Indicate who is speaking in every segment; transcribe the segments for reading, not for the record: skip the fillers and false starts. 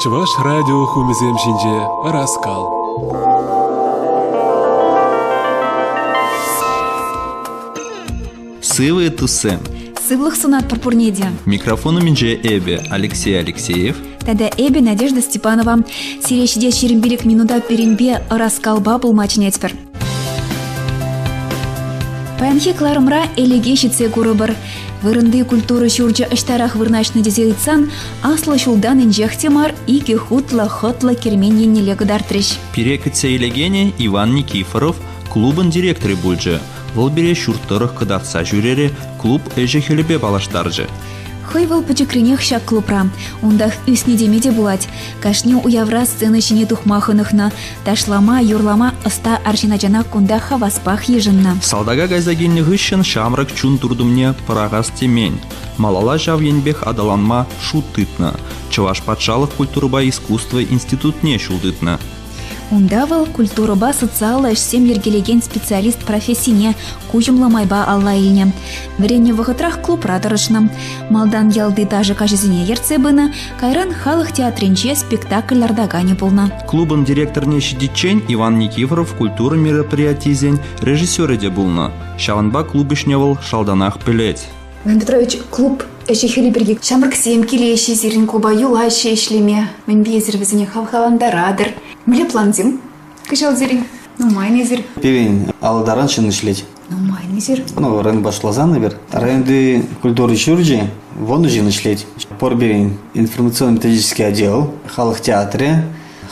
Speaker 1: Чӑваш радио хумӗсем ҫинче Ӑраскал.
Speaker 2: Сывӑ туссем!
Speaker 3: Сывлӑх сунатпӑр пурне те.
Speaker 2: Микрофон умӗнче эпӗ, Алексей Алексеев.
Speaker 3: Тата эпӗ, Надежда Степанова. Сире ҫитес 25 минута пирӗнпе Ӑраскалпа пулма чӗнетпӗр. Паянхи кӑларӑмра Элӗке ҫитсе курӑпӑр. Вырӑнти культура ҫурчӗ ӑҫтарах вырнаҫнӑ тесе ыйтсан аслӑ ҫултан инҫех те мар икӗ хутлӑ хӑтлӑ кермен еннелле кӑтартрӗҫ.
Speaker 2: Пире кӗтсе илекенӗ Иван Никифоров клубӑн директорӗ пулчӗ. Вӑл пире ҫурт тӑрӑх кӑтартса ҫӳрерӗ, клуб ӗҫӗ-хӗлӗпе паллаштарчӗ.
Speaker 3: Хӑй вӑл пӗчӗкренех ҫак клубра. Унтах ӳснӗ теме те пулать. Кашни уявра сцена ҫине тухма хӑнӑхнӑ. Ташлама, юрлама ӑста арҫын ачана кунта хаваспах йышӑннӑ.
Speaker 2: Салтака кайса килнӗ хыҫҫӑн ҫамрӑк чун туртӑмне пӑрахас темен. Малалла ҫав енпех аталанма шут тытнӑ. Чӑваш патшалӑх культурӑпа искусство институтне ҫул тытнӑ.
Speaker 3: Унта вӑл культурӑпа социаллӑ ӗҫсем йӗркелекен специалист профессине куҫӑмлӑ майпа алла илнӗ. Вӗреннӗ вӑхӑтрах клубра тӑрӑшнӑ. Малтан ялти ташӑ каҫӗсене ертсе пынӑ, кайран халӑх театрӗнче спектакль лартаканӗ пулнӑ.
Speaker 2: Клубӑн директорне ҫитиччен Иван Никифоров культура мероприятийӗсен режиссерӗ те пулнӑ. Ҫавӑнпа клуб ӗҫне вӑл шалтанах пӗлет.
Speaker 3: Иван Петрович, клуб ӗҫӗ-хӗлӗ пирки ҫамрӑксем килеҫҫӗ сирӗн клуба юлаҫҫӗ ӗҫлеме. Мӗнпе эсир вӗсене хавхалантаратӑр? Мӗнле плансем кӑҫал сирӗн? Нумай эсир?
Speaker 4: Пирӗн алӑ таран ҫын ӗҫлет.
Speaker 3: Нумай эсир?
Speaker 4: Ну, район башласан эпир районти культура ҫурчӗ вунӑ ҫын ӗҫлет. Пор пирӗн информационно-методический отдел, халӑх театрӗ,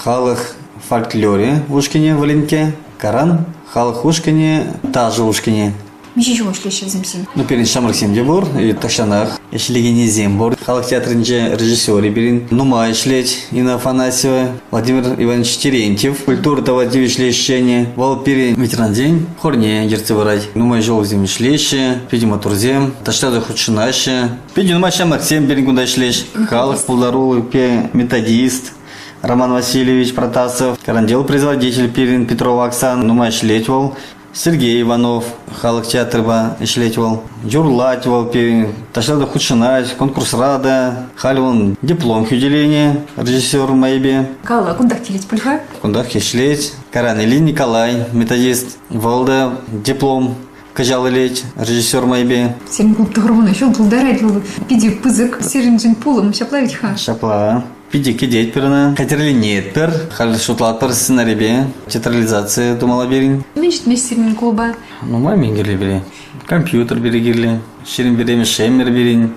Speaker 4: халӑх фольклорӗ ушкӑнӗ Валенке, Каран халӑх ушкӑнӗ, ташӑ ушкӑнӗ.
Speaker 3: Миҫе ҫул ӗҫлеҫҫӗ вӗсем сирӗн?
Speaker 4: Ну, пирӗн ҫамрӑксем те пур, и тахҫанах ӗҫлекеннисем пур. Халӑх театрӗнче режиссерӗ пирӗн нумай ӗҫлет Инна Афанасьева, Владимир Иванович Терентьев, культура тава тивӗҫлӗ ӗҫченӗ. Вӑл пирӗн ветерансен хорне ертсе пырать. Нумай ҫул вӗсем ӗҫлеҫҫӗ, питӗ маттурсем, таҫта та хутшӑнаҫҫӗ. Питӗ нумай ҫамрӑксем пирӗн кунта ӗҫлеҫ. Халӑх пултарулӑхӗпе методист Роман Васильевич Протасов, карандел производитель пирӗн Петрова Оксана нумай ӗҫлет вӑл. Сергей Иванов халӑх театрпа ӗҫлет вӑл. Юрлать вӑл пирӗн, таҫта та хутшӑнать, конкурсра та. Халь вӑл диплом хӳтӗленӗ режиссер майӗпе.
Speaker 3: Кала, кунтах килет пуль-ха?
Speaker 4: Кунтах ӗҫлет. Каран Николай методист. Вӑл та диплом кӑҫал илет режиссер майӗпе.
Speaker 3: Сирӗн клуб тӑхӑрвунӑ ҫул тултарать вӑл. Питӗ пысӑк сирӗншӗн пулӑм, ҫапла вӗт-ха?
Speaker 4: Ҫапла. Питӗ кӗтетпӗр ӑна, хатӗрленетпӗр. Халь шутлатпӑр сценарипе театрализаци тумалла пирӗн.
Speaker 3: Мӗн ҫитмест сирӗн клуба?
Speaker 4: Нумай мӗн кирлӗ пире. Компьютер пире кирлӗ, ҫирӗм пире шеммер пирӗн,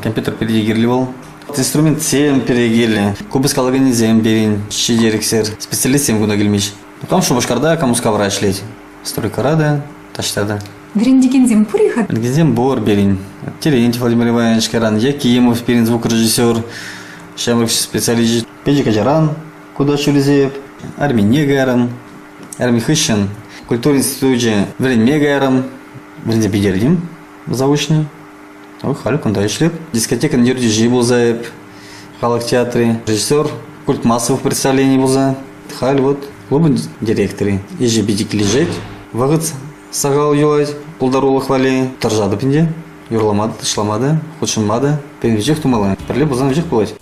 Speaker 4: компьютер пире кирлӗ вӑл. Инструментсем пире кирлӗ, купӑс калаканӗсем пирӗн ҫитерӗксӗр. Специалистсем кунта килмеҫ. Кам Шупашкарта, кам Мускавра ӗҫлет. Стройкӑра та, таҫта та.
Speaker 3: Вӗрентекенсем пур-и-ха?
Speaker 4: Вӗрентекенсем пур пирӗн. Терентьев Владимир Иванович Каран, Якимов пирӗн звукорежиссер, ҫамрӑк специалисчӗ. Пӗчӗк ачаран куда ҫӳресе армине кайрӑм. Арми хыҫҫӑн культура институчӗ вӗренме кайрӑм. Вӗренсе пӗтертӗм заочно. Халь кунта ӗҫлеп. Дискотекӑн ертӳҫи пулса эп, халӑх театрӗ, режиссер, культ массовых представлений пулса. Халь вот клубӑн директорӗ. Ӗҫӗ питӗ килӗшет. Вӑхӑт сахал юлать пултарулӑх валли. Тӑрӑшатӑп ӗнтӗ. Юрлама та, ташлама та, хутшӑнма та. Пирӗн веҫех тумалла. Пӗрле пулсан веҫех пулать.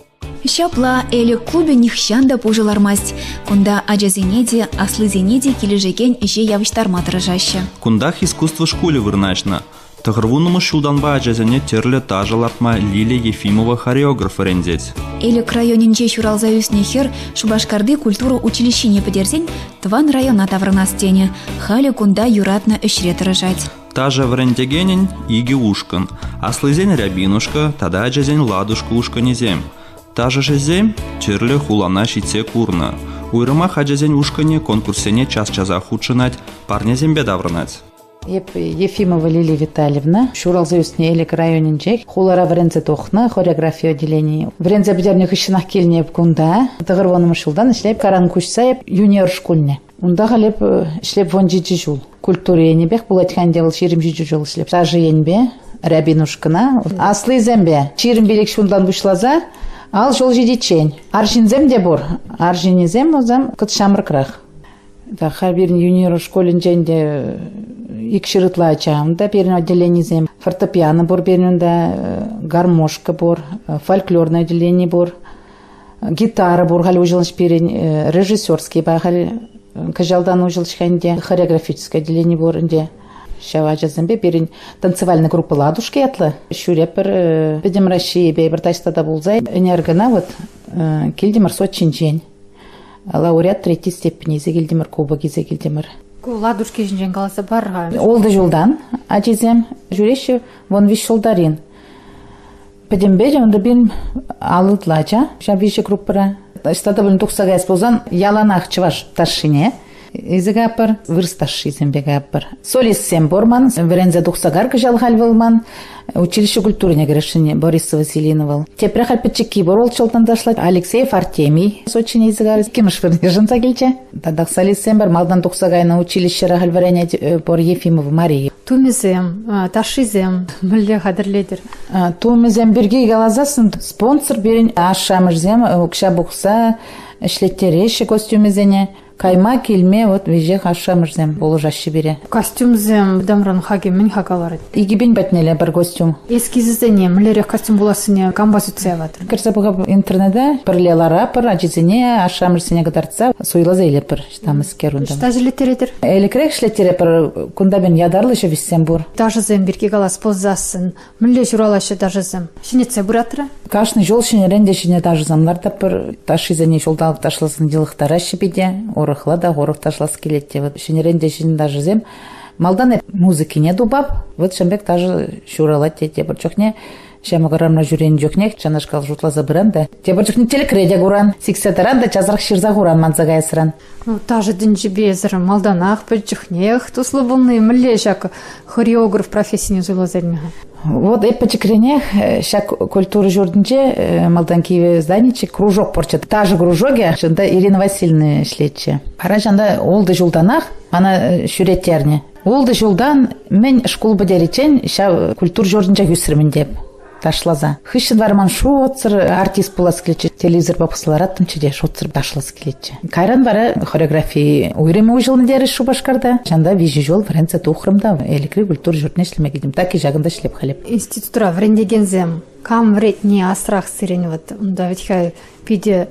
Speaker 3: Ҫапла, Элӗк клубӗ нихҫан та пушӑ лармасть. Кунта ачасене те, аслисене те килӗшекен ӗҫе явӑҫтарма тӑрӑшаҫҫӗ.
Speaker 2: Кунтах искусство шкулӗ вырнаҫнӑ. Тӑхӑрвуннӑмӗш ҫултанпа ачасене тӗрлӗ ташӑ лартма Лилия Ефимова хореограф вӗрентет.
Speaker 3: Элӗк районӗнче ҫуралса ӳснӗ хӗр Шупашкарти культура училищине пӗтерсен тӑван района таврӑнас тенӗ. Халӗ кунта юратнӑ ӗҫре тӑрӑшать.
Speaker 2: Ташӑ вӗрентекенӗн икӗ ушкӑн: аслисен Рябинушка тата ачасен Ладушка ушкӑнӗсем. Ташӑҫӑсем тӗрлӗ хулана ҫитсе курнӑ. Уйрӑмах ачасен ушкӑнӗ конкурссене час-часах хутшӑнать, парнесемпе таврӑнать.
Speaker 5: Эп Ефимова Лилия Витальевна, ҫуралса ӳснӗ Элӗк районӗнчех хулара вӗренсе тухнӑ хореографи отделенийӗ. Вӗренсе пӗтернӗ хыҫҫӑнах килнӗ эп кунта. Тӑхӑрвуннӑмӗш ҫултан ӗҫлеп каран куҫса эп юниор шкулне. Унта халь эп ӗҫлеп 17 ҫул. Культура енӗпех пулать-ха ӗнтӗ вӑл 27 ҫул ӗҫлеп. Ташӑ енпе Рябинушкӑна аслисемпе 25 ҫултан пуҫласа ал ҫул ҫитиччен. Арҫынсем те пур. Арҫынӗсем вӗсем кӑт ҫамрӑкрах. Халь пирӗн юниор шкулӗнчен те икҫӗр ытла ача. Унта пирӗн отделенисем. Фортепиано пур пирӗн унта, гармошка пур, фольклорное отделени пур. Гитара пур халь уҫӑлнӑ пирӗн, режиссерский па халь кӑҫалтан уҫӑлчӗ ӗнтӗ, хореографическое отделени пур ӗнтӗ. Ҫав ачасемпе пирӗн танцевальная группа «Ладушки» ятлӑ ҫӳреппӗр Пӗтӗм Российӑпе эпир таҫта та пулса ӗнер кӑна вот килтӗмӗр Сочинчен. Лауреат третьей степени илсе килтӗмӗр, кубок илсе килтӗмӗр.
Speaker 6: Ку «Ладушки» ҫинчен каласа пар-ха.
Speaker 5: Ултӑ ҫултан ачисем ҫӳреҫҫӗ, 13 ҫултарин. Пӗтӗмпе те унта пирӗн 50 ытла ача ҫав виҫӗ группӑра. Ӑҫта та пулин тухса каяс пулсан яланах чӑваш ташшине илсе каятпӑр, вырӑс ташшисемпе каятпӑр. Солистсем пур ман, вӗренсе тухса кар кӑҫал халь вӑл ман. Училище культурине кӗресшӗн Борис Василина вӑл. Тепре халь пӗчӗкки пур вӑл чӑлтан ташлать. Алексеев Артемий Сочине илсе кайрӗ. Иккӗмӗш вырӑн йышӑнса килчӗ. Татах солистсем пӗр малтан тухса кайнӑ училищӗре халь вӗренет пур Ефимов Мария.
Speaker 6: Тумӗсем, ташшисем мӗнле хатӗрлетӗр?
Speaker 5: Тумӗсем пирки каласассӑн спонсор пирӗн ашшӗ-амӑшӗсем укҫа пухса ӗҫлеттереҫҫӗ костюмӗсене. Кайма килме вот веҫех ашшӗ-амӑшӗсем пулӑшаҫҫӗ пире.
Speaker 6: Костюмсем дамран хакӗ мӗн хака ларать?
Speaker 5: 2000 патнелле пӗр костюм.
Speaker 6: Эскизӗсене мӗнлерех костюм пулассине кампа сӳтсе яватӑр?
Speaker 5: Кӗрсе пӑхап интернета, пӗрле ларапӑр, ачисене, ашшӗ-амӑшӗсене кӑтартса суйласа илетпӗр. Тамӑскер унта.
Speaker 6: Ӑҫта ӗҫлеттеретӗр?
Speaker 5: Элӗкрех ӗҫлеттеретпӗр. Кунта мен ятарлӑ ҫӗвӗҫсем пур.
Speaker 6: Ташӑсем пирки калас пулсассӑн, мӗнле ҫуралаҫҫӗ ташӑсем? Ҫӗнетсе пыратра?
Speaker 5: Кашни ҫул ҫӗнӗрен те ҫӗнӗ ташӑсем лартатпӑр. Ташшисене ҫулталӑк ташласан йӑлӑхтараҫҫӗ пите. Урӑхла та урӑх ташлас килет те. Вот ҫӗнӗрен те ҫӗнӗ ташӑсем. Малтан эп музыкине тупап. Вот ҫавӑн пек ташӑ ҫуралать те тепӗр чухне. Ҫамрӑк урамра ҫӳренӗ чухнех чӑнашкал шутласа пыран та, тепӗр чухне тӗлӗкре те куран, сиксе тӑран та часрах ҫырса хуран манса каясран.
Speaker 6: Ну, ташӑ тӗнчипе эсӗр малтанах, пӗр чухнех туслӑ пулни мӗнле ҫак хореограф профессине суйласа илнӗ-ха?
Speaker 5: Вот эп пӗчӗкренех ҫак культура ҫуртӗнче малтан кивӗ зданиччӗ кружок пурччӗ. Ташӑ кружокӗ ҫунта Ирина Васильевна ӗҫлетчӗ. Вара ҫанта ултӑ ҫултанах мана ҫӳреттернӗ. Ултӑ ҫултан мӗн шкул пӗтериччен ҫав культура ҫуртӗнчех ӳсрӗм ӗнтӗ ташласа. Хыҫҫӑн вара ман шутсӑр артист пулас килетчӗ. Телевизорпа пӑхса лараттӑмччӗ те шутсӑр ташлас килетчӗ. Кайран вара хореографи уйрӑмӗ уҫӑлнӑ терӗҫ Шупашкарта. Ҫанта 3 ҫул вӗренсе тухрӑм та Элӗкри культура ҫуртне ӗҫлеме килтӗм. Так и ҫакӑнта ӗҫлеп халӗ.
Speaker 6: Институтра вӗрентекенсем кам вӗрентни асрах сирӗн вот унта вӗт-ха питӗ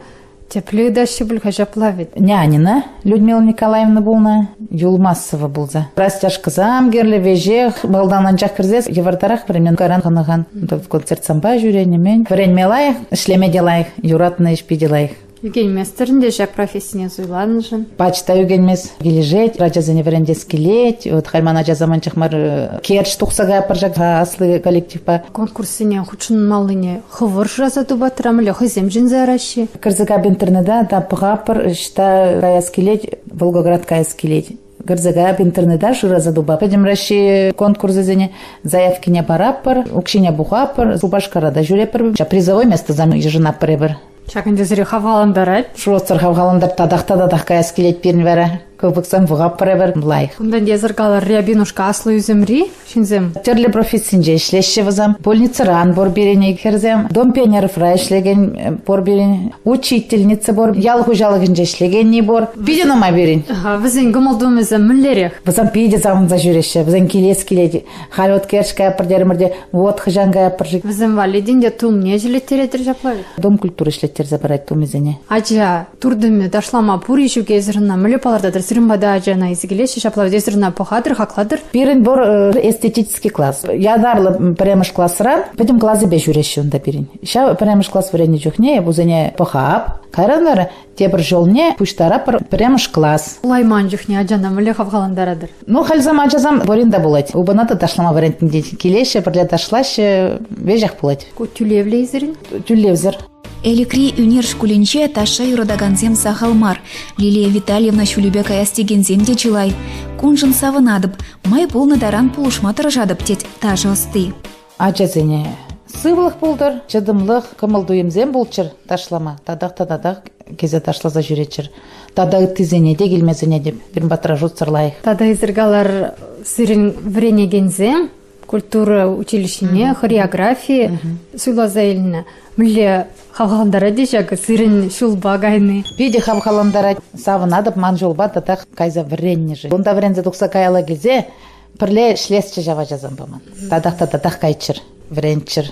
Speaker 6: Тӗплӗ ыйтаҫҫӗ пуль-ха ҫапла вӗт.
Speaker 5: Нянина Людмила Николаевна пулнӑ, Юлмасова пулса. Растяжкӑсам кирлӗ веҫех, малтан анчах кӗрсе йывӑртарах вӗренмен кайран хӑнӑхан. Концертсемпе ҫӳренӗ-мӗн. Вӗренме лайӑх, ӗҫлеме те лайӑх, юратнӑ ӗҫ питӗ лайӑх.
Speaker 6: Ӳкӗнместӗр ӗнтӗ ҫак профессине суйланӑшӑн?
Speaker 5: Пач та ӳкӗнмест. Килӗшет, ачасене вӗрентес килет. Вот халь ман ачасем анчах мар Керчь тухса каятпӑр ҫак аслӑ коллективпа.
Speaker 6: Конкурссене хутшӑнмаллине хӑвӑр шыраса тупатӑр, мӗнле хӑйсем чӗнсе яраҫҫӗ?
Speaker 5: Кӗрсе кап интернета та пӑхапӑр, ӑҫта каяс килет, Волгоград каяс килет. Кӗрсе каяп интернета шыраса тупа. Пӗтӗм Раҫҫей конкурсӗсене заявкине параппӑр, укҫине пухаппӑр, Шупашкара та ҫӳреппӗр. Призовой местосем йышӑнатпӑр эпир.
Speaker 6: Ҫакӑн тесере хавхалантарать.
Speaker 5: Шутсӑр хавхалантарать, татах та татах каяс килет пирӗн вара. Кӑпӑксем пӑхатпӑр эпир, лайӑх.
Speaker 6: Кунтан тесӗр калӑр, Рябинушка аслӑ ӳсӗмри ҫынсем.
Speaker 5: Тӗрлӗ профессинче ӗҫлеҫҫӗ вӗсем. Больницӑран пур пирӗн хӗрсем, Дом пионеровра ӗҫлекен пур пирӗн, учительница пур, ял хуҫалӑхӗнче ӗҫлекенни пур. Питӗ нумай пирӗн.
Speaker 6: Вӗсен кӑмӑл-туйӑмӗсем мӗнлерех?
Speaker 5: Вӗсем питӗ савӑнса ҫӳреҫҫӗ. Вӗсен килес килет. Халь вот Керчь каятпӑр терӗмӗр те, вот хӑҫан каятпӑр-ши?
Speaker 6: Вӗсем валли те тумне ҫӗлеттеретӗр ҫапла ведь?
Speaker 5: Дом культуры ӗҫлеттерсе парать тумӗсене.
Speaker 6: Ача туртӑмӗ ташлама пур-и ҫук эсир ӑна мӗнле палӑртатӑр? Сирӗн пата ачана илсе килеҫҫӗ, ҫапла ведь эсир ӑна пӑхатӑр, хаклатӑр?
Speaker 5: Пирӗн пур эстетический класс. Ятарлӑ пӗрремӗш класра пӗтӗм класӗпе ҫӳреҫҫӗ унта пирӗн. Ҫав пӗрремӗш класс вӗреннӗ чухне эп вӗсене пӑхап. Кайран вара тепӗр ҫулне пуҫтарапӑр пӗрремӗш класс.
Speaker 6: Пулайман чухне ачана мӗнле хавхалантаратӑр?
Speaker 5: Ну, хальсем ачасам пурин та пулать. Упана та ташлама вӗрентнӗ тет. Килеҫҫӗ, пӗрле ташлаҫҫӗ, веҫех пулать.
Speaker 6: Ку тӳлевлӗ-и сирӗн?
Speaker 5: Тӳлевсӗр.
Speaker 3: Элӗкри ӳнер шкулӗнче ташша юратакансем сахал мар. Лилия Витальевна ҫулӗпе каяс текенсем те чылай. Куншӑн савӑнатӑп, май пулнӑ таран пулӑшма тӑрӑшатӑп, тет ташӑ ӑсти.
Speaker 5: Ачасене сывлӑх пултӑр, чӑтӑмлӑх, кӑмӑл-туйӑмсем пулччӑр ташлама. Татах та татах килсе ташласа ҫӳреччӗр. Тата ыттисене те килме сӗнетӗп. Пирӗн патра шутсӑр лайӑх.
Speaker 6: Тата эсир калар, сирӗн вӗренекенсем культура училищине хореографи суйласа илнӗ. Мӗнле хавхалантарать-и ҫакӑ сирӗн ҫулпа кайни?
Speaker 5: Питӗ хавхалантарать. Савӑнатӑп ман ҫулпа татах кайса вӗреннӗшӗн. Унта вӗренсе тухса каялла килсе пӗрле ӗҫлесчӗ ҫав ачасемпе ман. Татах та татах кайччӑр, вӗренччӗр.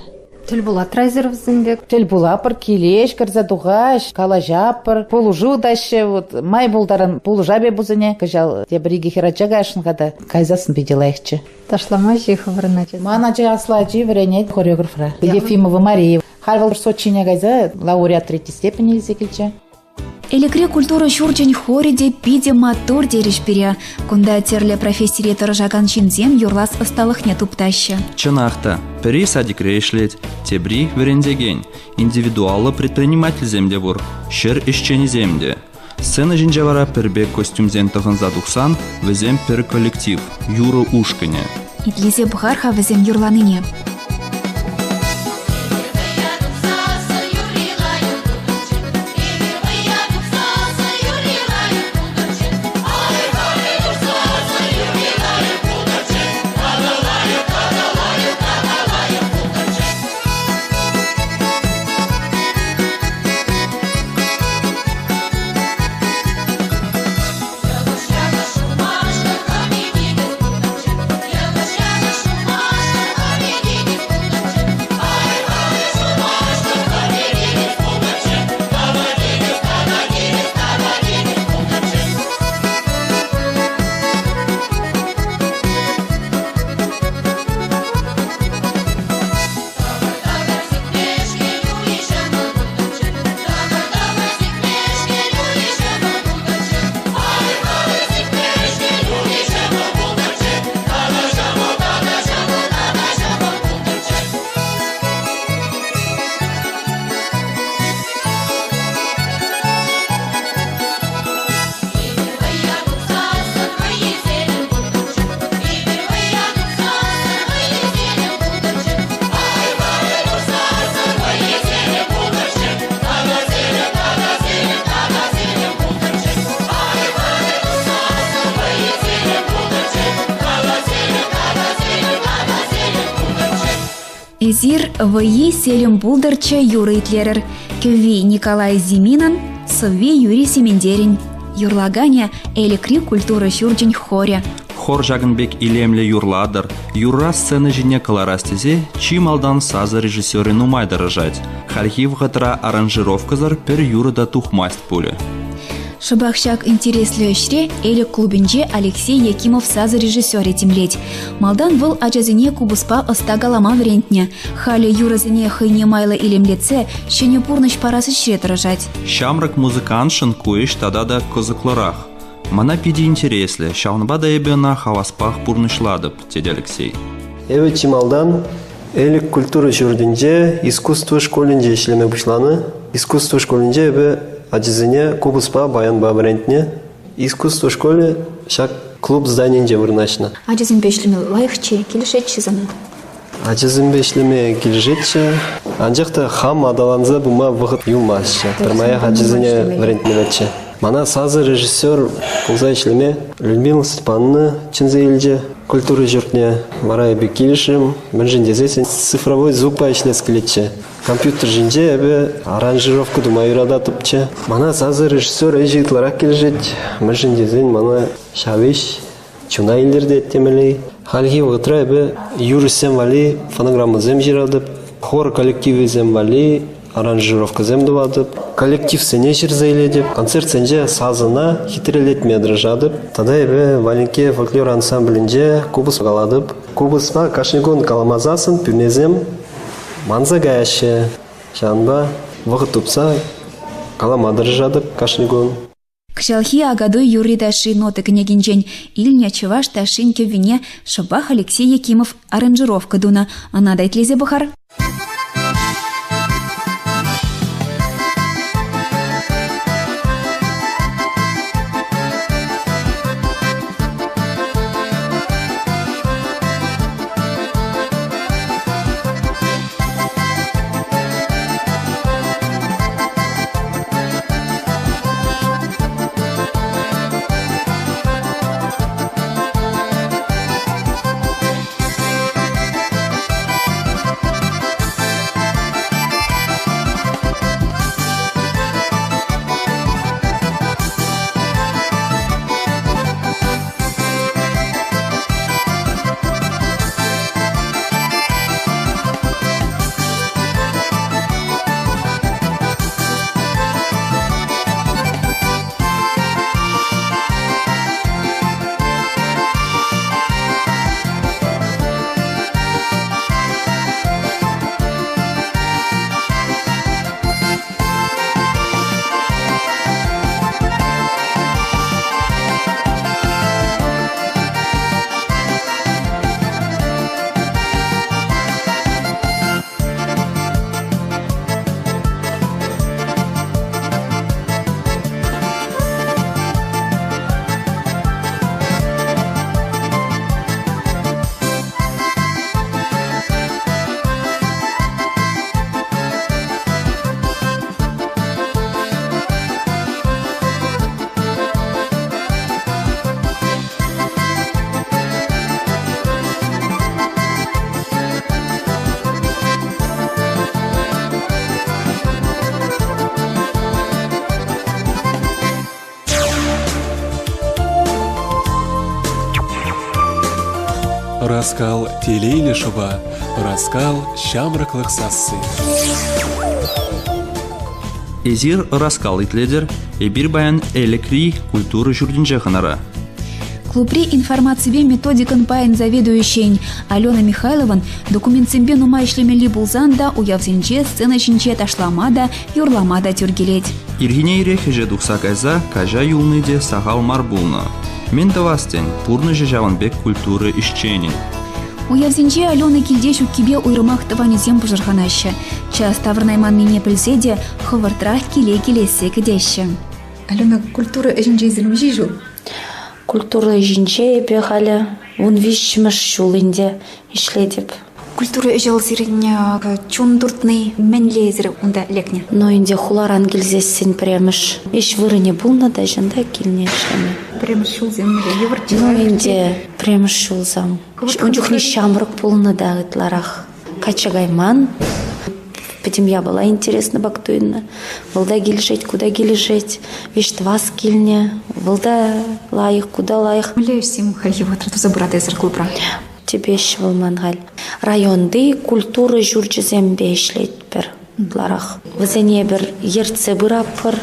Speaker 6: Тӗл пулатра эсир вӗсем пек?
Speaker 5: Тӗл пулапӑр, килеҫ, кӗрсе тухаҫ, калаҫапӑр, пулӑшу таҫҫӗ. Вот май пултаран пулӑша пусене. Кӑҫал тепӗр икӗ хӗрача кайшӑн-ха та. Кайсассӑн питӗ лайӑхчӗ.
Speaker 6: Ташлама хӑвӑрӑн ачасем?
Speaker 5: Ман ача аслӑ ачи вӗренет хореографра. Ефимова Мария. Халь вӑл Сочине кайса лауреат третьей степени илсе килчӗ.
Speaker 3: Элӗкри культура ҫурчӗн хорӗ те питӗ маттур терӗҫ пире. Кунта тӗрлӗ профессире тӑрӑшакан ҫынсем юрлас ӑсталӑхне туптаҫҫӗ.
Speaker 2: Чӑнах та, пӗри садикре ӗҫлет, тепри вӗрентекен. Индивидуаллӑ предпринимательсем те пур, ҫӗр ӗҫченӗсем те. Сцена ҫинче вара пӗр пек костюмсем тӑхӑнса тухсан вӗсем пӗр коллектив, юрӑ ушкӑнӗ.
Speaker 3: Итлесе пӑхар-ха вӗсем юрланине. Эсир вӑййи селӗм пултӑрччӗ юрӑ итлерӗр. Кӗвви Николай Зиминӑн, сӑвви Юрий Сементерӗн. Юрлаканӗ Элӗкри культура ҫурчӗн хорӗ.
Speaker 2: Хор ҫакӑн пек илемлӗ юрлатӑр, юрра сцена ҫине кӑларас тесе чи малтан сасӑ режиссерӗ нумай тӑрӑшать. Хальхи вӑхӑтра аранжировкӑсӑр пӗр юрӑ та тухмасть пулӗ.
Speaker 3: Шӑпах ҫак интереслӗ ӗҫре Элӗк клубӗнче Алексей Якимов сасӑ режиссерӗ тимлет. Малтан вӑл ачасене купӑспа ӑста калама вӗрентнӗ. Халӗ юрӑсене хӑйне майлӑ илемлетсе ҫӗнӗ пурнӑҫ парас ӗҫре тӑрӑшать.
Speaker 2: Ҫамрӑк музыкантшӑн ку ӗҫ тата та кӑсӑклӑрах. Мана питӗ интереслӗ, ҫавӑнпа та эпӗ ӑна хаваспах пурнӑҫлатӑп, тет Алексей.
Speaker 7: Эпӗ чи малтан Элӗк культура ҫуртӗнче искусство шкулӗнче ӗҫлеме пуҫланӑ. Искусство шкулӗнче эпӗ ачасене купӑспа, баянпа вӗрентнӗ. Искусство школӗ ҫак клуб зданийӗнче вырнаҫнӑ.
Speaker 3: Ачасемпе ӗҫлеме лайӑхчӗ, килӗшетчӗ сана?
Speaker 7: Ачасемпе ӗҫлеме килӗшетчӗ, анчах та хам аталанса пыма вӑхӑт юлмастчӗ. Пӗрмаях ачасене вӗрентмеллеччӗ. Мана сасӑ режиссер пулса ӗҫлеме Людмила Степановна чӗнсе илчӗ культура ҫуртне. Вара эпӗ килӗшрӗм, мӗншӗн тесессӗн цифровой звукпа ӗҫлес килетчӗ. Компьютер ҫинче эпӗ аранжировка тума юрататӑпчӗ. Мана сасӑ режиссер ӗҫӗ ытларах килӗшет, мӗншӗн тесен мана ҫав ӗҫ чуна илӗртет темелле. Хальхи вӑхӑтра эпӗ юрӑҫсем валли фонограммӑсем ҫыратӑп, хор коллективӗсем валли аранжировкӑсем тӑватӑп, коллективсене ҫырса илетӗп, концертсенче сасӑна хитрелетме тӑрӑшатӑп. Тата эпӗ Валинке фольклор ансамблӗнче купӑс калатӑп. Купӑспа кашни кун каламасассӑн пӳрнесем манса каяҫҫӗ. Ҫавӑнпа вӑхӑт тупса калама тӑрӑшатӑп кашни кун.
Speaker 3: Кӑҫалхи Акатуй юрри-ташши нота кӗнекинчен илнӗ чӑваш ташшин кӗввине шӑпах Алексей Якимов аранжировка тунӑ. Ӑна та итлесе пӑхар.
Speaker 1: Ӑраскал телейлӗ шӑпа, ӑраскал ҫамрӑклӑх сасси.
Speaker 2: Эсир ӑраскал итлетӗр, эпир паян Элӗкри культура ҫуртӗнче хӑнара.
Speaker 3: Клубри информаципе методикӑн пайӗн заведующийӗн Алена Михайлован документсемпе нумай ӗҫлемелли пулсан та уявсенче сцена ҫинче ташлама та, юрлама та тӳр килет.
Speaker 2: Ирхине ирех ӗҫе тухса кайса каҫа юлни те сахал мар пулнӑ. Мӗн тӑвас тен, пурнӑҫӗ ҫавӑн пек культура ӗҫченӗн.
Speaker 3: Уявсенче Алена килте ҫуккипе уйрӑмах тӑванӗсем пӑшӑрханаҫҫӗ. Час таврӑнайманнине пӗлсе те хӑвӑртрах киле килессе кӗтеҫҫӗ. Алена, культура ӗҫӗнче эсир миҫе ҫул?
Speaker 8: Культура ӗҫӗнче эпӗ халӗ 13-мӗш ҫул ӗнтӗ ӗҫлетӗп.
Speaker 3: Культура ӗҫӗ вӑл сирӗн чун туртни мӗнле эсир унта лекнӗ?
Speaker 8: Ну, ӗнтӗ хуларан килсессӗн пӗрремӗш ӗҫ вырӑнӗ пулнӑ та ҫунта килнӗ ӗҫлеме.
Speaker 3: Пӗрремӗш ҫулсем мӗнле йывӑрччӗ?
Speaker 8: Ну, ӗнтӗ пӗрремӗш ҫулсем. Ун чухне ҫамрӑк пулнӑ та ытларах. Качча кайман. Пӗтӗм япала интересно пек туйӑннӑ. Вӑл та килӗшет, ку та килӗшет. Виҫ тӑвас килнӗ. Вӑл та лайӑх, ку та лайӑх.
Speaker 3: Мӗнле ӗҫсем хальхи вӑхӑтра туса пырать эсир клубра?
Speaker 8: Типеҫҫӗ вӑл ман халь. Районти культура ҫурчӗсемпе ӗҫлетпӗр ытларах. Вӗсене эпир ертсе пыратпӑр,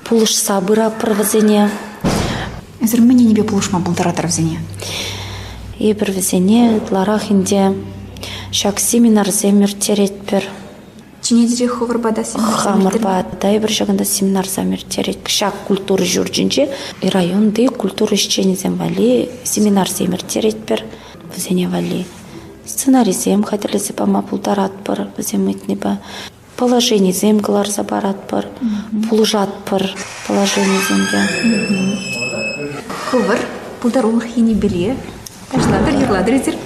Speaker 8: пулӑшса пыратпӑр вӗсене.
Speaker 3: Эсир мӗн енӗпе пулӑшма пултаратӑр вӗсене?
Speaker 8: Эпир вӗсене ытларах ӗнтӗ ҫак семинарсем ирттеретпӗр.
Speaker 3: Чӗнетӗрех хӑвӑрпа та
Speaker 8: Хамӑрпа та эпир ҫакӑнта семинарсем ирттерет. Ҫак культура ҫурчӗнче районти культура ӗҫченӗсем валли семинарсем ирттеретпӗр. Вӗсене валли сценарисем хатӗрлесе пама пултаратпӑр вӗсем ыйтнипе. Положенисем кӑларса паратпӑр, пулӑшатпӑр положенисемпе.
Speaker 3: Хӑвӑр пултарулӑх енӗпеле Ташлатӑр, юрлатӑр эсир?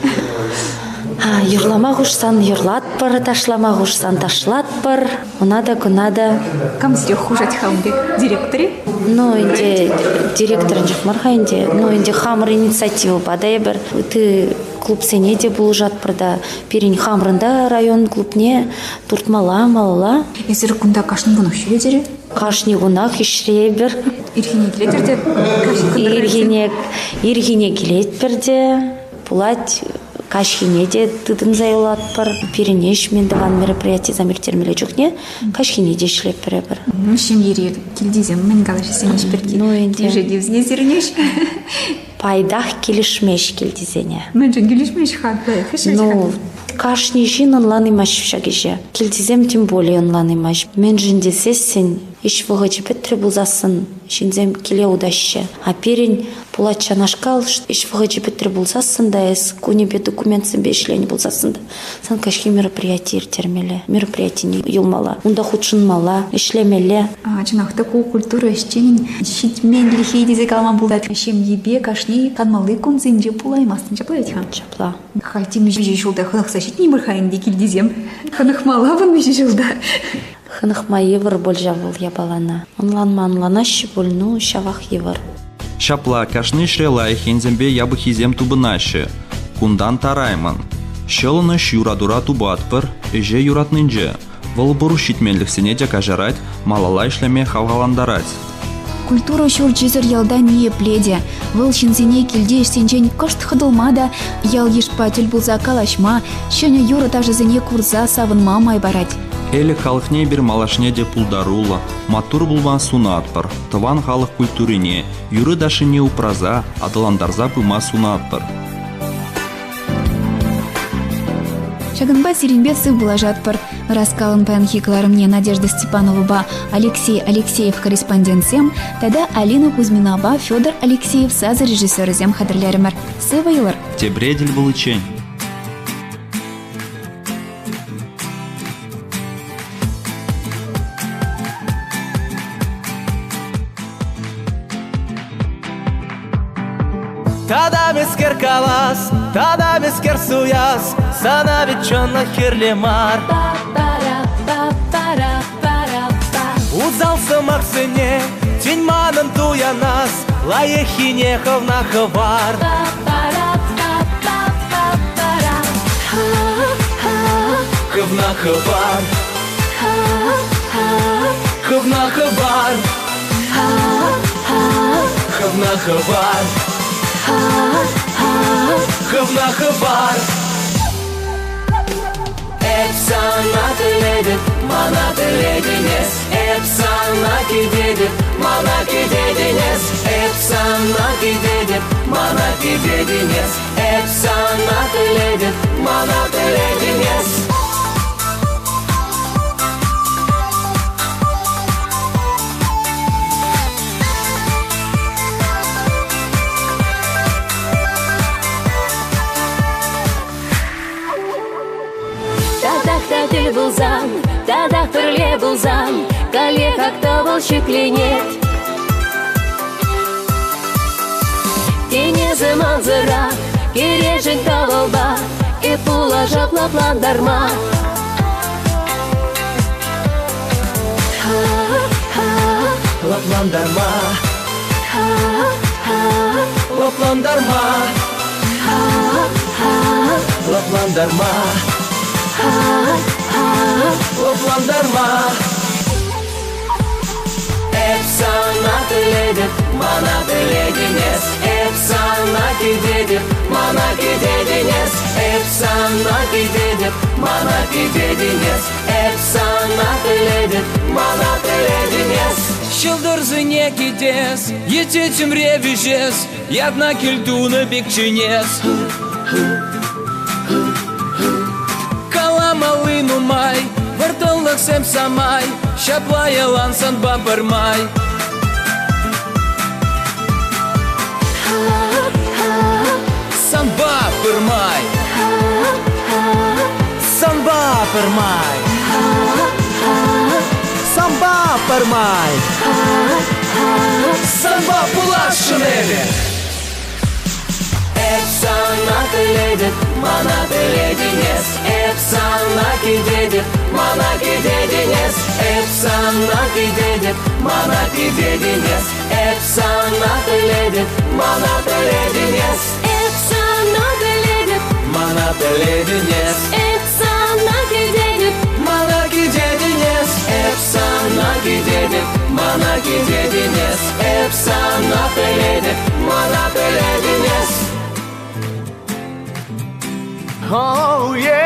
Speaker 8: Юрлама хушсан юрлатпӑр, ташлама хушсан ташлатпӑр. Ӑна та, кӑна та.
Speaker 3: Кам сире хушать-ха ун пек? Директор-и?
Speaker 8: Ну, ӗнтӗ директорӑн чух мар-ха ӗнтӗ. Ну, ӗнтӗ хамӑр инициативӑпа та эпир ытти клубсене те пулӑшатпӑр та. Пирӗн хамӑрӑн та район клубне туртмалла, малалла.
Speaker 3: Эсир кунта кашни кунах ҫӳретӗр-и?
Speaker 8: Кашни кунах ӗҫре эпир.
Speaker 3: Ирхине килетӗр те
Speaker 8: Ирхине, ирхине килетпӗр те, пулать каҫхине те тытӑнса юлатпӑр. Пирӗн ӗҫ мӗн тӑван мероприятисем ирттермелле чухне каҫхине те ӗҫлетпӗр эпир.
Speaker 3: Ну, ҫемьере килтисем мӗн калаҫасен ӗҫ пирки?
Speaker 8: Ну, ӗнтӗ.
Speaker 3: Килӗшет-и сирӗн ӗҫ?
Speaker 8: Пайтах килӗшмест килтисене.
Speaker 3: Мӗншӗн килӗшмест-ха?
Speaker 8: Ну, кашни ҫын ӑнланаймасть ҫак ӗҫе. Килтисем тем более ӑнланаймасть. Мӗншӗн тесессӗн ӗҫ вӑхӑчӗ пӗтрӗ пулсассӑн ҫынсем киле утаҫҫӗ. А пирӗн пулать ҫанашкал ӗҫ вӑхӑчӗ пӗтрӗ пулсассӑн та эс кунӗпе документсемпе ӗҫленӗ пулсассӑн та сан каҫхи мероприяти ирттермелле, мероприятине юлмалла, унта хутшӑнмалла, ӗҫлемелле.
Speaker 3: Чӑнах та ку культура ӗҫченӗн ҫитменлӗхӗ тесе калама пулать. Ҫемьепе кашни канмалли кунсенче пулаймастӑн ҫапла вӗт-ха?
Speaker 8: Ҫапла.
Speaker 3: Халь темиҫе ҫулта хӑнӑхса ҫитнӗ-ха ӗнтӗ килтисем. Хӑнӑхмалла вун виҫӗ ҫулта.
Speaker 8: Хӑнӑхма йывӑр пуль ҫав вӑл япалана. Ӑнланма ӑнланаҫҫӗ пуль, ну, ҫавах йывӑр.
Speaker 2: Ҫапла, кашни ӗҫре лайӑх енсемпе япӑххисем тупӑнаҫҫӗ. Кунтан тараймӑн. Ҫӑлӑнӑҫ юратура тупатпӑр, ӗҫе юратнинче. Вӑл пур ҫитменлӗхсене те каҫарать, малалла ӗҫлеме хавхалантарать.
Speaker 3: Культура ҫурчӗсӗр ялта ниепле те. Вӑл ҫынсене килти ӗҫсенчен кӑшт хӑтӑлма та, ял-йышпа тӗл пулса калаҫма, ҫӗнӗ юрӑ-ташӑсене курса савӑнма май парать.
Speaker 2: Элӗк халӑхне эпир малашне те пултаруллӑ, маттур пулма сунатпӑр, тӑван халӑх культурине, юрӑ-ташшине упраса, аталантарса пыма сунатпӑр.
Speaker 3: Ҫакӑнпа сирӗнпе сыв пулашатпӑр. Ӑраскалӑн паянхи кӑларӑмне Надежда Степановӑпа Алексей Алексеев корреспондентсем тата Алина Кузьминапа Федор Алексеев сасӑ режиссерӗсем хатӗрлерӗмӗр. Сывӑ юлӑр!
Speaker 2: Тепре тӗл пуличчен!
Speaker 9: Тата мӗскер калас, тата мӗскер суяс, сана ведь чӑнлӑх кирлӗ мар. Усал сӑмахсене тин манӑн туянас, лайӑххине хӑвна хӑвар. Хӑвна хӑвар. Хӑвна хӑвар. Хӑвна хӑвар. Хывна хыпар. Эп сана тіледім, мана тіледің эс. Эп сана кидедім, мана кидедің эс. Эп сана кидедім, мана кидедің эс. Эп сана тіледім, мана тіледің эс.
Speaker 10: Татах та тӗл пулсан, татах пӗрле пулсан, каллех ак тӑвӑл ҫӗкленет. Тен, эсӗ мансӑрах кӗрешӗн тӑвӑлпа, эп пулашап лӑплантарма.
Speaker 9: Лӑплантарма. Лӑплантарма. Лӑплантарма. Лӑплантарма. Эп сана тіледім, мана тіледің эс. Эп сана кидедім, мана кидедің эс. Эп сана кидедім, мана кидедің эс. Эп сана тіледім, мана тіледің эс.
Speaker 11: Ҫӑлтӑрсене кӗтес, йӗте тӗмре вӗҫес, ятна кӗлтунӑ пек чӗнес. Каламалли нумай, вӑрттӑнлӑхсем самай, ҫапла ялан санпа пӗрмай. Санпа пӗрмай.
Speaker 9: Санпа пӗрмай. Санпа пӗрмай.
Speaker 11: Санпа пуласшӑн эпӗ.
Speaker 9: Эп сана тіледім, мана тіледің эс. Эп сана кидедім, мана кидедің эс. Эп сана кидедім, мана кидедің эс. Эп сана тіледім, мана тіледің эс.
Speaker 10: Эп сана тіледім,
Speaker 9: Мана тіледің эс.
Speaker 10: эп сана кидедім,
Speaker 9: Мана кидедің эс. Эп сана кидедім, мана кидедің эс. Эп сана тіледім, мана тіледің эс.
Speaker 12: Oh yeah.